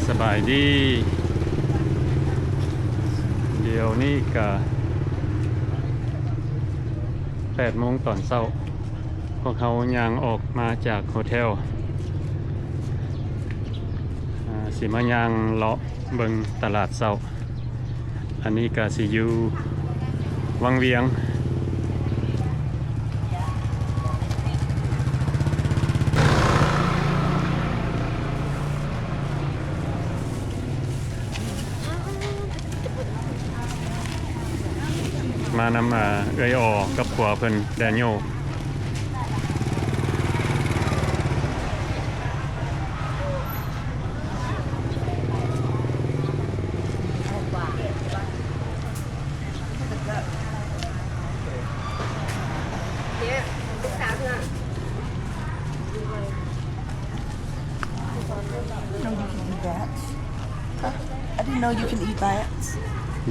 ສະບາຍດີ. ດຽວນີ້ກະແປດໂມງຕອນເຊົ້າ, ພວກເຮົາຍ່າງອອກມາຈາກໂຮເທລ ອາ ຊິມາຍ່າງເລາະເບິ່ງຕະຫຼາດເຊົ້າ. ອັນນີ້ກະຊິຢູ່ວັງວຽງ. ມານຳ ອາ ເອື້ອຍອໍກັບຜົວເພິ່ນ ແດນໂຍ. Know you can eat bats. Huh? I didn't know you can eat bats.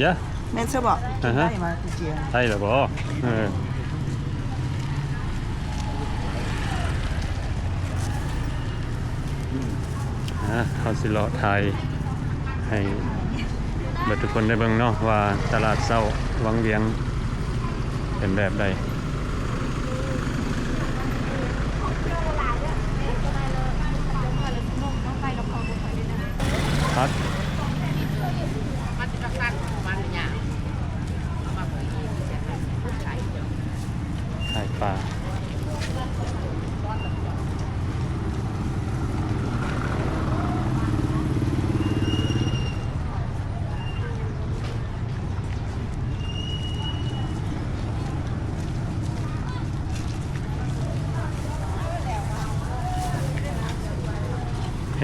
Yeah. ແມ່ນຊະບໍ? ອ່າຮະ ໄດ້ມາຄືເຈຍ ໄດ້ລະບໍ? ເອີ ອ່າ ເຮົາຊິເລາະຖ່າຍໃຫ້ເບິດທຸກຄົນໄດ້ເບິ່ງເນາະ ວ່າຕະຫຼາດເຊົ້າວັງວຽງເປັນແບບໃດ. ຜັກ ຂາຍປາ.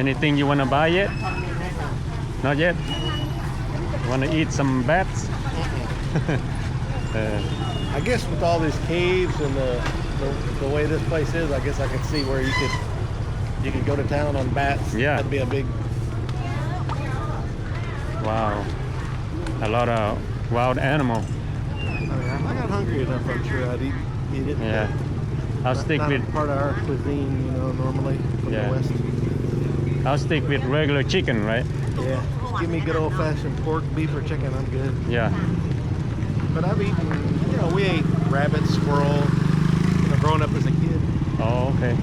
Anything you wanna buy yet? Not yet? Wanna eat some bats? ເອີ I guess with all these caves and the, the, the way this place is, I guess I could see where you could, you could go to town on bats. Yeah. That'd be a big Wow. A lot of wild animal. I mean, I got hungry enough, I'm sure I'd eat, eat it. Yeah. I'll stick with part of our cuisine, you know, normally from the West. I'll stick with regular chicken, right? Yeah. Give me good old fashioned pork, beef, or chicken, I'm good. Yeah. But I've eaten, you know, we ate rabbit, squirrel, you know, growing up as a kid. Oh, okay.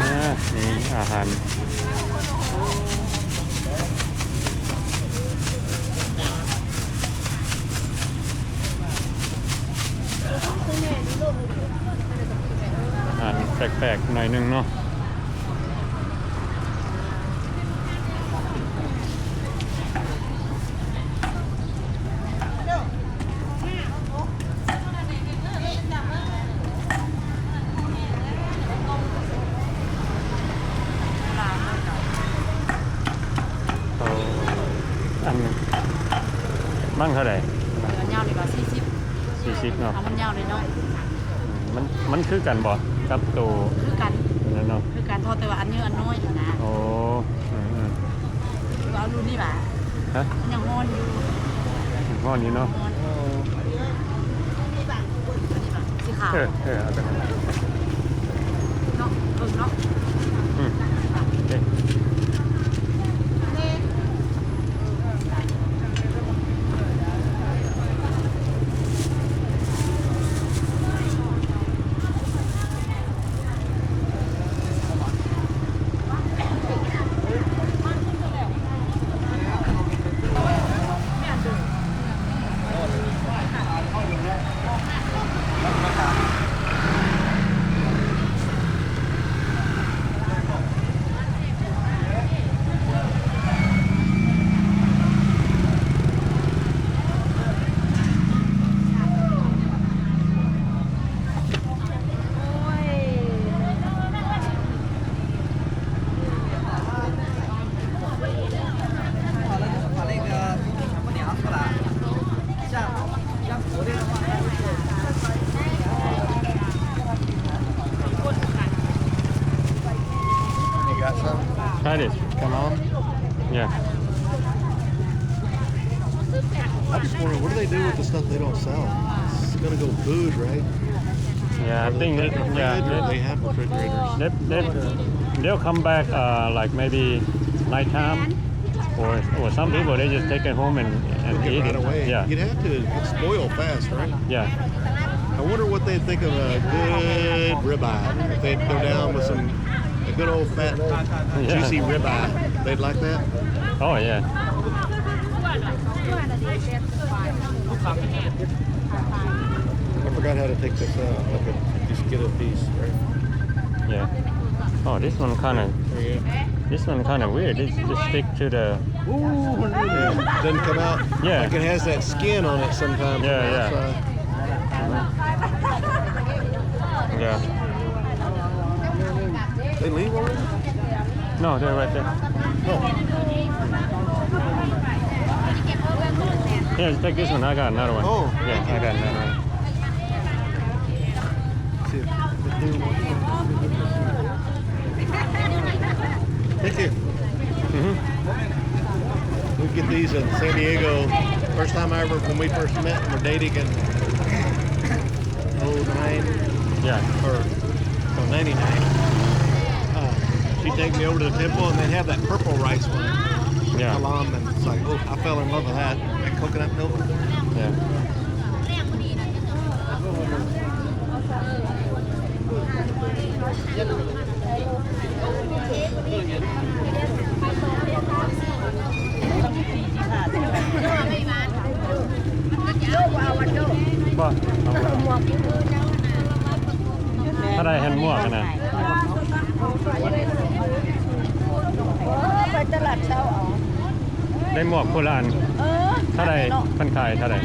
ອ່າ ນີ້ອາຫານ ອາຫານແປກໆ ໜ້ອຍໜຶ່ງເນາະ. ເອົາ ອັນ ມັນເທົ່າໃດ? ຍາວນີ້ກໍສີ່ສິບ ສີ່ສິບເນາະ ເອົາມັນຍາວໜ້ອຍໆ. ມັນ ມັນຄືກັນບໍ່ກັບໂຕ? ຄືກັນ ນັ້ນເນາະ ຄືກັນ ເທົ່າແຕ່ວ່າອັນຍືດອັນນ້ອຍຫັ້ນນະ. ໂອ້ ອືມໆ ຫຼືວ່າເອົາລຸ້ນນີ້ຫວາ? ຮະ? ມັນຍັງຮ້ອນຢູ່ ຍັງຮ້ອນຢູ່ເນາະ. ຮ້ອນ ເອີ ສີຂາວ ເອີ ເອີ ເອົາຕົວນັ້ນ ເນາະ ເບິ່ງເນາະ. ອືມ ໂອເຄ. ອ Try this. Come on. Yeah. I just wonder, what do they do with the stuff they don't sell? It's gonna go food, right? Yeah, I think, yeah, they have refrigerators. They, they, they'll come back, uh, like, maybe nighttime, or, or some people, they just take it home and, and eat it right away. Yeah. You'd have to, it spoil fast, right? Yeah. I wonder what they think of a good ribeye. If they go down with some, a good old fat, yeah, juicy ribeye. They'd like that? Oh, yeah. I forgot how to take this out. Okay, just get a piece, right? Yeah. Oh, this one kinda, this one kinda weird. It just stick to the Ooh, yeah. Doesn't come out. Yeah. Like, it has that skin on it sometimes. Yeah, yeah. Yeah. They leave already? No, they're right there. Oh. Yeah, just take this one. I got another one. Oh. Yeah, I got another one. Thank you. Mm-hmm. We get these in San Diego. First time I ever, when we first met and were dating in oh nine, yeah, or, oh, ninety-nine. Uh, she take me over to the temple, and they have that purple rice one. Yeah. Kalam, and it's like, oh, I fell in love with that. That coconut milk. Yeah. ບໍ່ ເທົ່າໃດຫັ້ນໝວກຫັ້ນນະ? ໄດ້ໝວກຄົນລະອັນ. ເອີ ເທົ່າໃດ? ເພິ່ນຂາຍເທົ່າໃດ?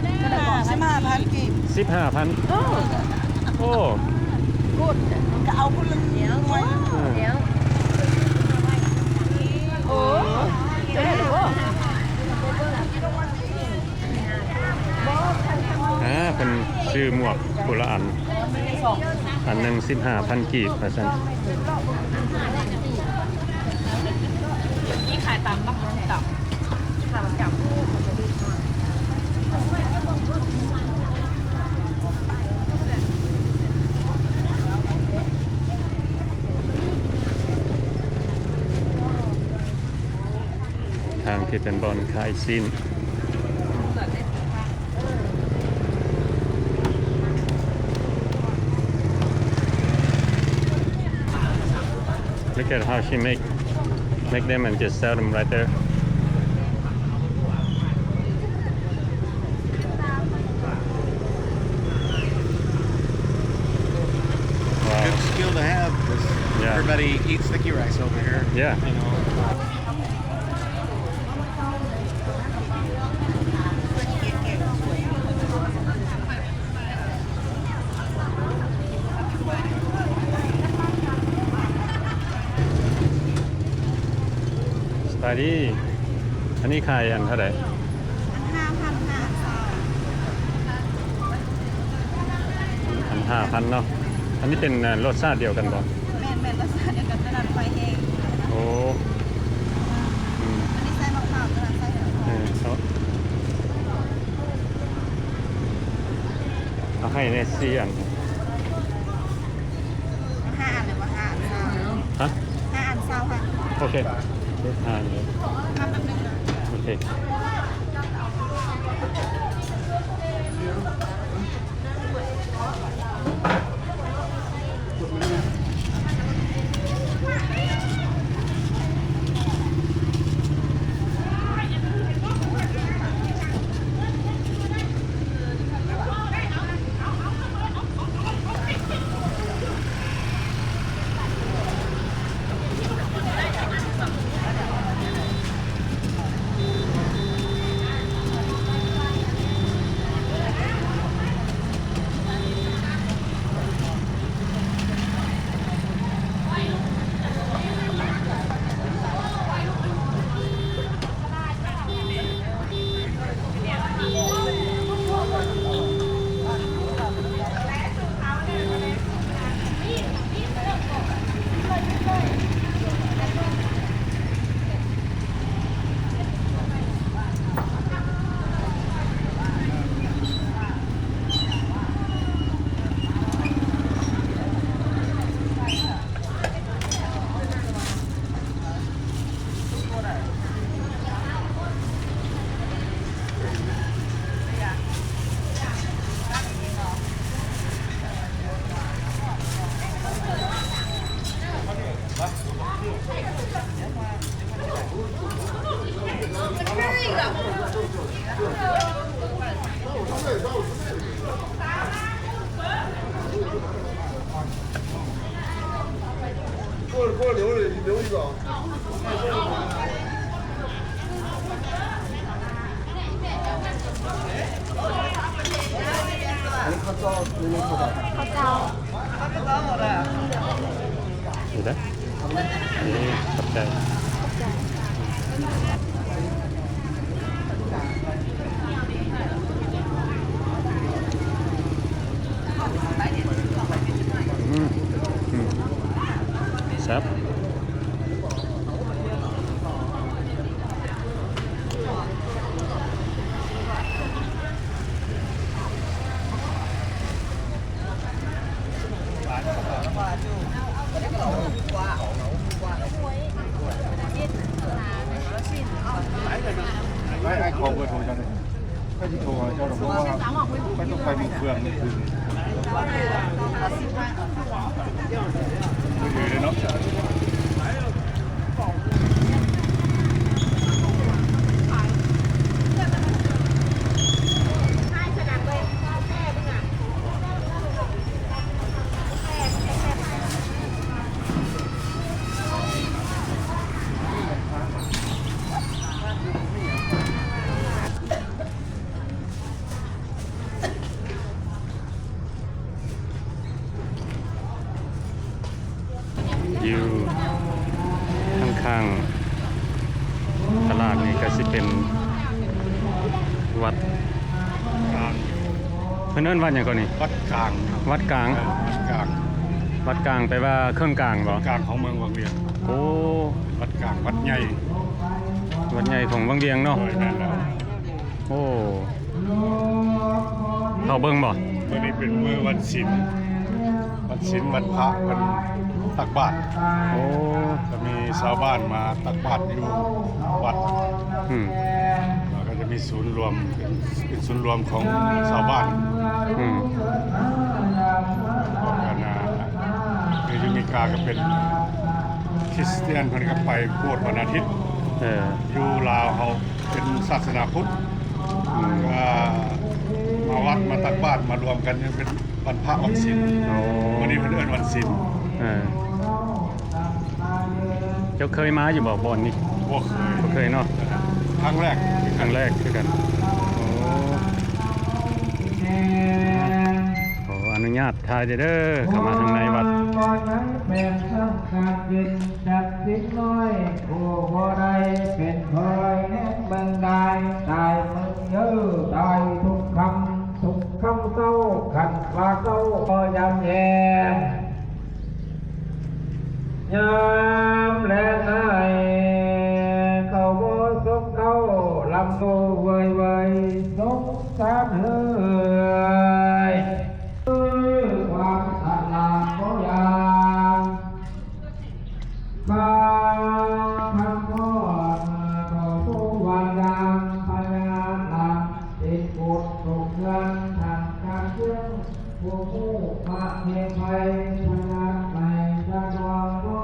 ສິບຫ້າພັນກີບ. ສິບຫ້າພັນ. ເອີ ໂອ້ ກູດ ກໍເອົາຄົນລະໜ່ວຍ. ເອີ ໂອ້ ເຈົ້າໄດ້ແລ້ວບໍ່? ອ່າ ເພິ່ນຊື້ໝວກຄົນລະອັນ ອັນໜຶ່ງສິບຫ້າພັນກີບວ່າຊັ້ນ. ນີ້ຂາຍຕຳບັກຫຸ່ງ ຕຳ ທາງທີ່ເປັນບ່ອນຂາຍຊີ້ນ. Look at how she make, make them and just sell them right there. Wow. Good skill to have, 'cause, yeah, everybody eats sticky rice over here. Yeah. You know. ສະບາຍດີ ອັນນີ້ຂາຍອັນເທົ່າໃດ? ອັນຫ້າພັນ ຫ້າ ອັນຊາວ ອັນຫ້າພັນເນາະ. ອັນນີ້ເປັນ ເອີ ລົດຊາດດຽວກັນບໍ່? ແມ່ນໆ ລົດຊາດດຽວກັນ ແຕ່ນັ້ນໄຟແຮງ. ໂອ້ ອືມ ອັນນີ້ໃສ່ໝາກເຜົາ ແຕ່ນັ້ນໃສ່ ເອີ ເນາະ. ເອົາໃຫ້ແດ່ສີ່ອັນ. ຫ້າອັນ ຫຼືວ່າຫ້າອັນຊາວ? ຮະ? ຫ້າອັນຊາວພັນ. ໂອເຄ ຫ້າອັນເລີຍ. ໂອເຄ. ເຂົ້າເຈົ້າ ນີ້ເດ້ ນີ້ ຂອບໃຈ ຂອບໃຈ. ອືມ ອືມ ແຊບ. ໃຫ້ ໃຫ້ຂໍເບີໂທເຈົ້າແດ່ ຂ້ອຍຊິໂທຫາເຈົ້າດອກ ເພາະວ່າຂ້ອຍຕ້ອງໄປໝົກເຄື່ອງນີ້ຄືນນີ້ ມືຖືເດ້ເນາະ. ຢູ່ຂ້າງໆຕະຫຼາດນີ້ກະຊິເປັນວັດກາງ ເພິ່ນເອີ້ນວັດຫຍັງເກາະນີ້? ວັດກາງ ວັດກາງ ເອີ ວັດກາງ ວັດກາງແປວ່າເຄິ່ງກາງບໍ? ເຄິ່ງກາງຂອງເມືອງວັງວຽງ. ໂອ້ ວັດກາງ ວັດໃຫຍ່ ວັດໃຫຍ່ຂອງວັງວຽງເນາະ. ໂດຍ ແມ່ນແລ້ວ. ໂອ້ ເຂົ້າເບິ່ງບໍ່? ມື້ນີ້ເປັນມື້ວັນສິນ ວັນສິນວັນພະເພິ່ນຕັກບາດ. ໂອ້ ກະມີຊາວບ້ານມາຕັກບາດຢູ່ວັດ. ອືມ ແລ້ວກະຈະມີສູນລວມ ເປັນ ເປັນສູນລວມຂອງຊາວບ້ານ. ອືມ ພວກອັນນ່າ ຄືຢູ່ອາເມລິກາກະເປັນຄຣິສຕຽນ ເພິ່ນກະໄປໂບດວັນອາທິດ. ເອີ ຢູ່ລາວເຮົາ ເປັນສາສະໜາພຸດ ອືມ ກະມາວັດມາຕັກບາດມາລວມກັນ ຍັງເປັນວັນພະວັນສິນ. ໂອ້ ມື້ນີ້ເພິ່ນເອີ້ນວັນສິນ. ເອີ ເຈົ້າເຄີຍມາຢູ່ບໍ່ບ່ອນນີ້? ບໍ່ເຄີຍ ບໍ່ເຄີຍເນາະ. ຄັ້ງແລກ ຄັ້ງແລກຄືກັນ. ໂອ້ ຂໍອະນຸຍາດຖ່າຍເດີ ເຂົ້າມາທາງໃນວັດ. ຈັກເດັກນ້ອຍຜູ້ບໍ່ໄດ້ເປັນເຄີຍແນມເບິ່ງດາຍ ຕາຍເບິ່ງເດີ້ ຕາຍທຸກຄ່ຳ ທຸກຄ່ຳເຊົ້າ ຄັນວ່າເຊົ້າບໍ່ຢາກແຍ່ ຍາມແລງອ້າຍ ເຂົາບໍ່ສົບເຕົ້າ ລຳໂຕເວີຍໆ ສົງສານເອີຍ ຄວາມສະຫຼາດບໍ່ຢ່າງ ຂ້າຄຳພ້ອນຕໍ່ຜູ້ວ່າຢ່າງພະຍາລາດ ເປັນກົດຕົກເຮືອນທາງການເມືອງ ຜູ້ຮູ້ພະເທໄພ ພະຍາໄກສະດວກນ້ອ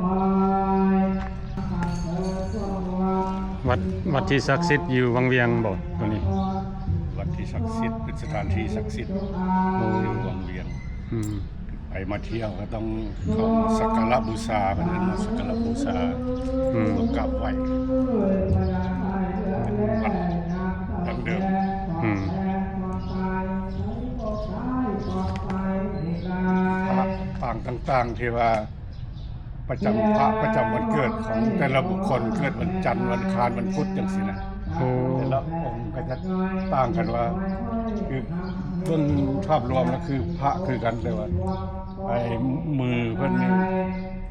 ຍ. ວັດ ວັດທີ່ສັກສິດຢູ່ວັງວຽງບໍ່ໂຕນີ້? ວັດທີ່ສັກສິດ ເປັນສະຖານທີ່ສັກສິດ ໂອ້ ຢູ່ວັງວຽງ. ອືມ ໃຜມາທ່ຽວກະຕ້ອງເຂົ້າມາສັກກາລະບູຊາ ເພິ່ນເອີ້ນວ່າສັກກາລະບູຊາ ອືມ ຕ້ອງກາບໄຫວ້. ເປັນວັດດັ້ງເດີມ. ອືມ ພະປາງຕ່າງໆ ທີ່ວ່າ ປະຈຳ ພະປະຈຳວັນເກີດຂອງແຕ່ລະບຸກຄົນ ເກີດວັນຈັນ ວັນອັງຄານ ວັນພຸດ ຈັ່ງຊີ້ນະ. ໂອ້ ແຕ່ລະອົງກະຈະຕ່າງກັນວ່າ ຄືເບິ່ງພາບລວມລະຄືພະຄືກັນ ແຕ່ວ່າ ໄອ້ມືເພິ່ນນີ້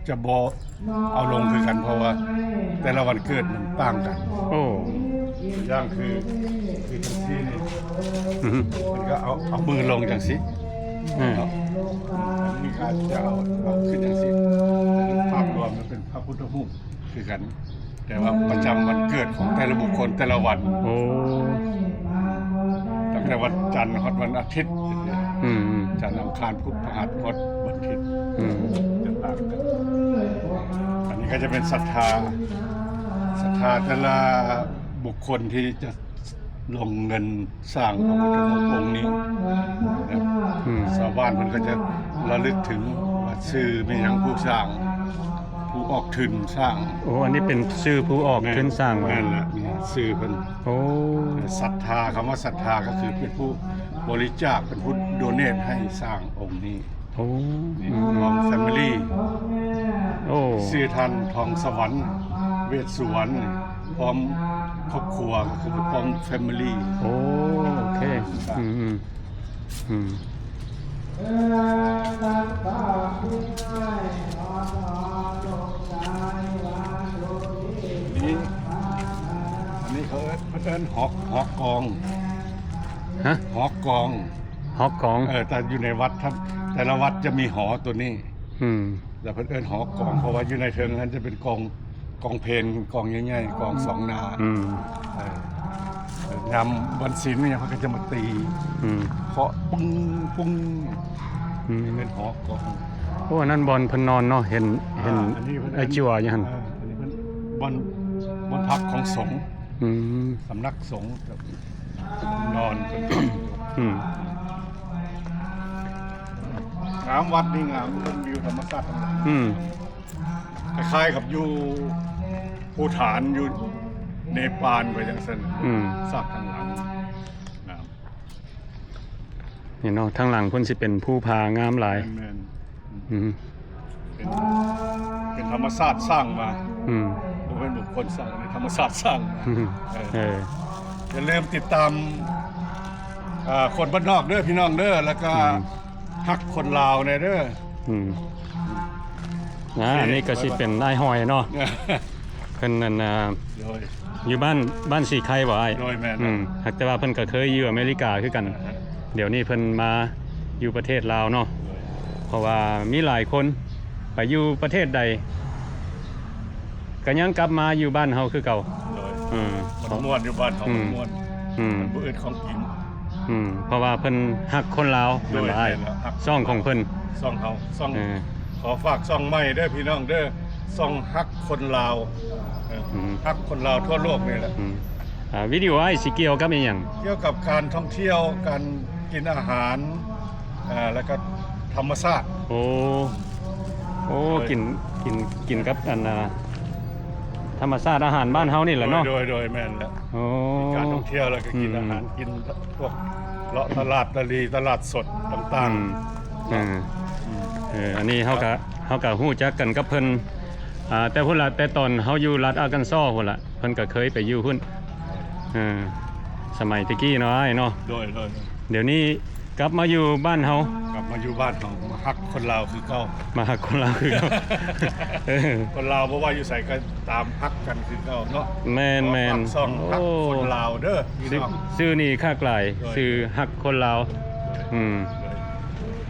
ຈະບໍ່ເອົາລົງຄືກັນ ເພາະວ່າແຕ່ລະວັນເກີດມັນຕ່າງກັນ. ໂອ້ ຢ່າງຄື ຄືຈັ່ງຊີ້ນີ້ ອືຮຶ ເພິ່ນກະເອົາ ເອົາມືລົງຈັ່ງຊີ້ ອືມ ເນາະ ມີການຈະເອົາ ເອົາຂຶ້ນຈັ່ງຊີ້ ແຕ່ພາບລວມມັນເປັນພະພຸດທະຮູບຄືກັນ ແຕ່ວ່າປະຈຳວັນເກີດຂອງແຕ່ລະບຸກຄົນແຕ່ລະວັນ. ໂອ້ ຕັ້ງແຕ່ວັນຈັນຮອດວັນອາທິດ ອືມ ຈັນ ອັງຄານ ພຸດ ພະຫັດ ຮອດວັນອາທິດ ອືມ ຈະຕ່າງກັນ. ອັນນີ້ກະຈະເປັນສັດທາ ສັດທາແຕ່ລະບຸກຄົນທີ່ຈະ ລົງເງິນສ້າງພະພຸດທະຮູບອົງນີ້ ແບບ ອືມ ຊາວບ້ານເພິ່ນກະຈະລະລຶກເຖິງວ່າຊື່ແມ່ນຫຍັງຜູ້ສ້າງ ຜູ້ອອກທຶນສ້າງ. ໂອ້ ອັນນີ້ເປັນຊື່ຜູ້ອອກທຶນສ້າງຫວາ? ແມ່ນລະ ແມ່ນຊື່ເພິ່ນ. ໂອ້ ສັດທາ ຄຳວ່າສັດທາກໍຄືເປັນຜູ້ບໍລິຈາກ ເປັນຜູ້ໂດເນດໃຫ້ສ້າງອົງນີ້. ໂອ້ ນີ້ ອືມ ທອງແຟມິລີ. ໂອ້ ຊື່ທ່ານທອງສະຫວັນ ເວດສຸວັນ ພ້ອມຄອບຄົວ ກໍຄືພ້ອມແຟມິລີ. ໂອ້ ໂອເຄ ອືມ ອືມ ອືມ ນີ້ ອັນນີ້ເຂົາເອີ້ນ ເພິ່ນເອີ້ນຫອ ຫອກອງ. ຮະ? ຫອກອງ. ຫອກອງ. ເອີ ແຕ່ຢູ່ໃນວັດ ແຕ່ລະວັດຈະມີຫໍໂຕນີ້. ອືມ ແລ້ວເພິ່ນເອີ້ນຫໍກອງ ເພາະວ່າຢູ່ໃນເທິງຫັ້ນຈະເປັນກອງ ກອງເພນ ກອງໃຫຍ່ໆ ກອງສອງໜ້າ. ອືມ ເອີ ຍາມວັນສິນຫຍັງເພິ່ນກໍຈະມາຕີ ອືມ ເຄາະປຶ້ງ ປຶ້ງ. ອືມ ເປັນຫໍກອງ. ໂອ້ ອັນນັ້ນບ່ອນເພິ່ນນອນເນາະ ເຫັນ ເຫັນ ອ່າ ອັນນີ້ເພິ່ນ ໄອ້ຈົວຢູ່ຫັ້ນ. ເອີ ອັນນີ້ເພິ່ນ ບ່ອນ ບ່ອນພັກຂອງສົງ. ອືມ ສຳນັກສົງ ນອນເພິ່ນ. ອືມ ງາມ ວັດນີ້ງາມ ເບິ່ງວິວທຳມະຊາດ. ອືມ ຄ້າຍໆກັບຢູ່ພູຖານ ຢູ່ເນປານໄປຈັ່ງຊັ້ນ. ອືມ ຊາກທາງຫຼັງງາມ ນີ້ເນາະ ທາງຫຼັງເພິ່ນຊິເປັນພູຜາງາມຫຼາຍ. ແມ່ນໆ ອືມ ເປັນ ເປັນທຳມະຊາດສ້າງມາ. ອືມ ບໍ່ແມ່ນບຸກຄົນສ້າງ ອັນນີ້ທຳມະຊາດສ້າງມາ. ອືມ ເອີ ເອີ ຢ່າລືມຕິດຕາມ ອ່າ ຄົນບ້ານນອກເດີພີ່ນ້ອງເດີ ແລ້ວກໍ ອືມ ຮັກຄົນລາວແດ່ເດີ. ອືມ ອ່າ ອັນນີ້ກໍຊິເປັນອ້າຍຫອຍເນາະ ເພິ່ນນັ້ນ ອ່າ ໂດຍ ຢູ່ບ້ານ ບ້ານສີໄຄບໍ່ອ້າຍ? ໂດຍ ແມ່ນ ອືມ ຫາກແຕ່ວ່າເພິ່ນກໍເຄີຍຢູ່ອາເມລິກາຄືກັນ. ອ່າຮະ ດຽວນີ້ເພິ່ນມາຢູ່ປະເທດລາວເນາະ. ໂດຍ ເພາະວ່າມີຫຼາຍຄົນໄປຢູ່ປະເທດໃດ ກໍຍັງກັບມາຢູ່ບ້ານເຮົາຄືເກົ່າ. ໂດຍ ອືມ ມັນມ່ວນຢູ່ບ້ານເຮົາ ອືມ ມັນມ່ວນ ອືມ ມັນບໍ່ອຶດຂອງກິນ. ອືມ ເພາະວ່າເພິ່ນຮັກຄົນລາວ. ໂດຍ ແມ່ນບໍ່ອ້າຍ? ແມ່ນແລ້ວ ຮັກ ຊ່ອງຂອງເພິ່ນ ຊ່ອງເຮົາ ຊ່ອງ ເອີ ຂໍຝາກຊ່ອງໃໝ່ເດີພີ່ນ້ອງເດີ ຊ່ອງຮັກຄົນລາວ. ເອີ ອືມ ຮັກຄົນລາວທົ່ວໂລກນີ້ແຫຼະ. ອືມ ອ່າ ວິດີໂອອ້າຍຊິກ່ຽວກັບອີ່ຫຍັງ? ກ່ຽວກັບການທ່ອງທ່ຽວ ການກິນອາຫານ ເອີ ແລ້ວກໍທຳມະຊາດ. ໂອ້ ໂອ້ ໂດຍ ກິນ ກິນ ກິນກັບອັນ ອ່າ ທຳມະຊາດອາຫານບ້ານເຮົານີ້ແຫຼະເນາະ. ໂດຍ ໂດຍ ໂດຍ ແມ່ນແລ້ວ. ໂອ້ ມີການທ່ອງທ່ຽວ ແລ້ວກໍກິນ ອືມ ອາຫານ ກິນພວກເລາະຕະຫຼາດຕະຫຼີ ຕະຫຼາດສົດຕ່າງໆ. ອືມ ເອີ ເອີ ອັນນີ້ເຮົາກະ ເຮົາກະຮູ້ຈັກກັນກັບເພິ່ນ ອ່າ ແຕ່ພຸ້ນລະ ແຕ່ຕອນເຮົາຢູ່ລັດອາກັນຊໍພຸ້ນລະ ເພິ່ນກໍເຄີຍໄປຢູ່ພຸ້ນ ເອີ ສະໄໝແຕ່ກີ້ເນາະອ້າຍເນາະ. ໂດຍ ໂດຍ ໂດຍ ດຽວນີ້ ກັບມາຢູ່ບ້ານເຮົາ ກັບມາຢູ່ບ້ານເຮົາ ມາຮັກຄົນລາວຄືເກົ່າ ມາຮັກຄົນລາວຄືເກົ່າ. ເອີ ຄົນລາວບໍ່ວ່າຢູ່ໃສກໍຕາມ ຮັກກັນຄືເກົ່າເນາະ. ແມ່ນໆ ຂໍຝາກຊ່ອງ ໂອ້ ຮັກຄົນລາວເດີພີ່ນ້ອງ. ຊື່ນີ້ຄັກຫຼາຍ ໂດຍ ຊື່ຮັກຄົນລາວ. ໂດຍ ອືມ ໂດຍ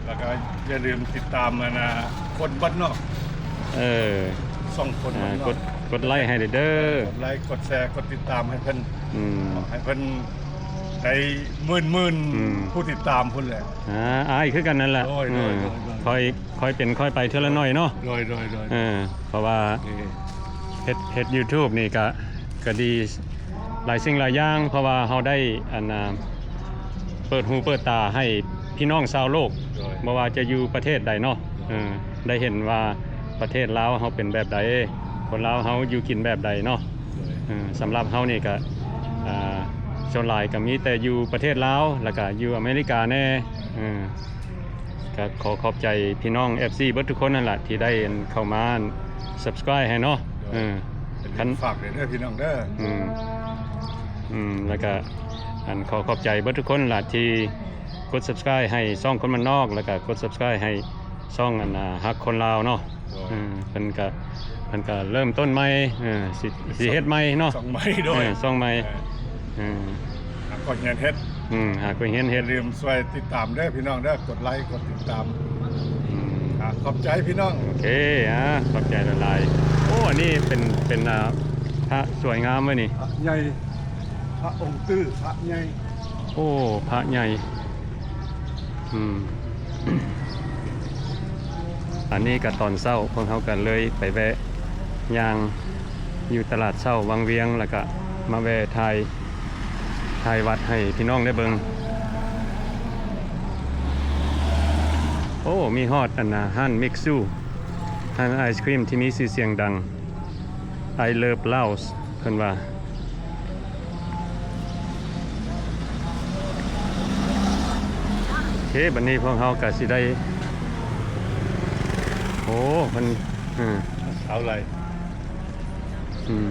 ແລ້ວກໍຢ່າລືມຕິດຕາມອັນນ່າ ຄົນບ້ານນອກ. ເອີ ຊ່ອງຄົນບ້ານນອກ ກົດ ກົດໄລໃຫ້ເດີ ກົດໄລ ກົດແຊ ກົດຕິດຕາມໃຫ້ເພິ່ນ. ອືມ ໃຫ້ເພິ່ນໄດ້ໝື່ນໆ ອືມ ຜູ້ຕິດຕາມພຸ້ນແຫຼະ. ອ່າ ອ້າຍຄືກັນນັ້ນແຫຼະ. ໂດຍ ໂດຍ ເອີ ໂດຍ ໂດຍ ຄ່ອຍ ຄ່ອຍເປັນຄ່ອຍໄປເທື່ອລະໜ້ອຍເນາະ. ໂດຍ ໂດຍ ໂດຍ ເອີ ເພາະວ່າ ເອີ ເຮັດ ເຮັດຢູທູບນີ້ກະ ກະດີຫຼາຍສິ່ງຫຼາຍຢ່າງ ເພາະວ່າເຮົາໄດ້ ອັນນ່າ ເປີດຫູເປີດຕາໃຫ້ພີ່ນ້ອງຊາວໂລກ. ໂດຍ ບໍ່ວ່າຈະຢູ່ປະເທດໃດເນາະ ໂດຍ ເອີ ໄດ້ເຫັນວ່າປະເທດລາວເຮົາເປັນແບບໃດ ຄົນລາວເຮົາຢູ່ກິນແບບໃດເນາະ. ໂດຍ ເອີ ສຳລັບເຮົານີ້ກະ ອ່າ ສ່ວນຫຼາຍກະມີແຕ່ຢູ່ປະເທດລາວ ແລ້ວກະຢູ່ອາເມລິກາແດ່. ເອີ ກໍຂໍຂອບໃຈພີ່ນ້ອງເອັຟຊີເບິດທຸກຄົນນັ້ນລະ ທີ່ໄດ້ເຂົ້າມາ subscribe ໃຫ້ເນາະ. ໂດຍ ເອີ ຄັນ ຝາກເດີພີ່ນ້ອງເດີ. ອືມ ອືມ ແລ້ວກະ ອັນ ຂໍຂອບໃຈເບິດທຸກຄົນລະ ທີ່ກົດ subscribe ໃຫ້ຊ່ອງຄົນບ້ານນອກ ແລ້ວກະກົດ subscribe ໃຫ້ຊ່ອງ ອັນ ຮັກຄົນລາວເນາະ. ໂດຍ ເອີ ເພິ່ນກະ ເພິ່ນກະເລີ່ມຕົ້ນໃໝ່ ເອີ ຊິ ຊິເຮັດໃໝ່ເນາະ ຊ່ອງໃໝ່. ໂດຍ ເອີ ຊ່ອງໃໝ່ ເອີ ເອີ ຫາກໍຮຽນເຮັດ. ອືມ ຫາກໍຮຽນເຮັດ. ຢ່າລືມຊ່ວຍຕິດຕາມເດີພີ່ນ້ອງເດີ ກົດໄລ ກົດຕິດຕາມ. ອືມ ອ່າ ຂອບໃຈພີ່ນ້ອງ. ໂອເຄ ອ່າ ຂອບໃຈຫຼາຍໆ. ໂອ້ ອັນນີ້ເປັນ ເປັນ ອ່າ ພະສວຍງາມເວີຍນີ້ ພະໃຫຍ່ ພະອົງຕື້ ພະໃຫຍ່. ໂອ້ ພະໃຫຍ່. ອືມ ອັນນີ້ກະຕອນເຊົ້າ ພວກເຮົາກະເລີຍໄປແວະຍ່າງຢູ່ຕະຫຼາດເຊົ້າວັງວຽງ ແລ້ວກະມາແວະຖ່າຍ ຖ່າຍວັດໃຫ້ພີ່ນ້ອງໄດ້ເບິ່ງ. ໂອ້ ມີຮອດອັນນ່າ ຮ້ານມິກຊູ. ຮ້ານໄອສຄຣີມທີ່ມີຊື່ສຽງດັງ I Love Laos ເພິ່ນວ່າ. ໂອເຄ ບັດນີ້ພວກເຮົາກໍຊິໄດ້ ໂອ້ ເພິ່ນ ເອີ ເອົາໄລ ອືມ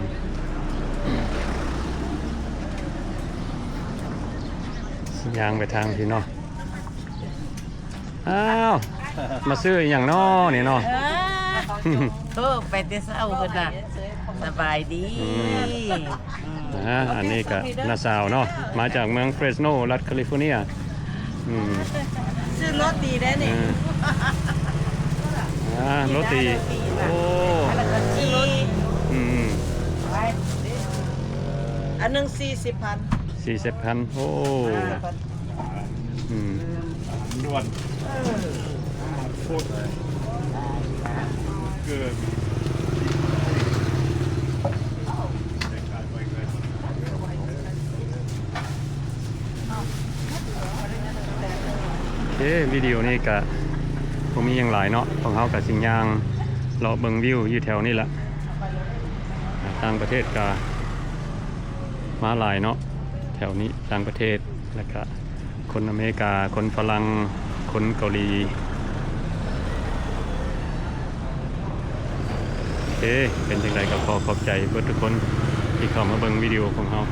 ຊິຍ່າງໄປທາງພີ້ເນາະ. ອ້າວ ມາຊື້ອີ່ຫຍັງນໍນີ້ນໍ? ເອີ ໂທໄປແຕ່ເຊົ້າພຸ້ນນະ ສະບາຍດີ. ອືມ ອືມ ອ່າ ອັນນີ້ກະນ້າສາວເນາະ ມາຈາກເມືອງເຟຣສໂນ ລັດຄາລິຟໍເນຍ. ອືມ ຊື້ໂຣຕີໄດ້ນີ້. ເອີ ອ່າ ໂຣຕີ ໂອ້ ແລ້ວກໍຊີສ ອືມ ອັນໜຶ່ງສີ່ສິບພັນ ສີ່ສິບພັນ ໂອ້ ອືມ ດ່ວນ ເອີ ເກີນ ໂອເຄ ວິດີໂອນີ້ກະບໍ່ມີຫຍັງຫຼາຍເນາະ ພວກເຮົາກະຊິຍ່າງເລາະເບິ່ງວິວຢູ່ແຖວນີ້ລະ. ຕ່າງປະເທດກະມາຫຼາຍເນາະ ແຖວນີ້ ຕ່າງປະເທດ ແລ້ວກະຄົນອາເມລິກາ ຄົນຝຣັ່ງ ຄົນເກົາຫຼີ. ໂອເຄ ເປັນຈັ່ງໃດກໍຂໍຂອບໃຈເບິດທຸກຄົນທີ່ເຂົ້າມາເບິ່ງວິດີໂອຂອງເຮົາ.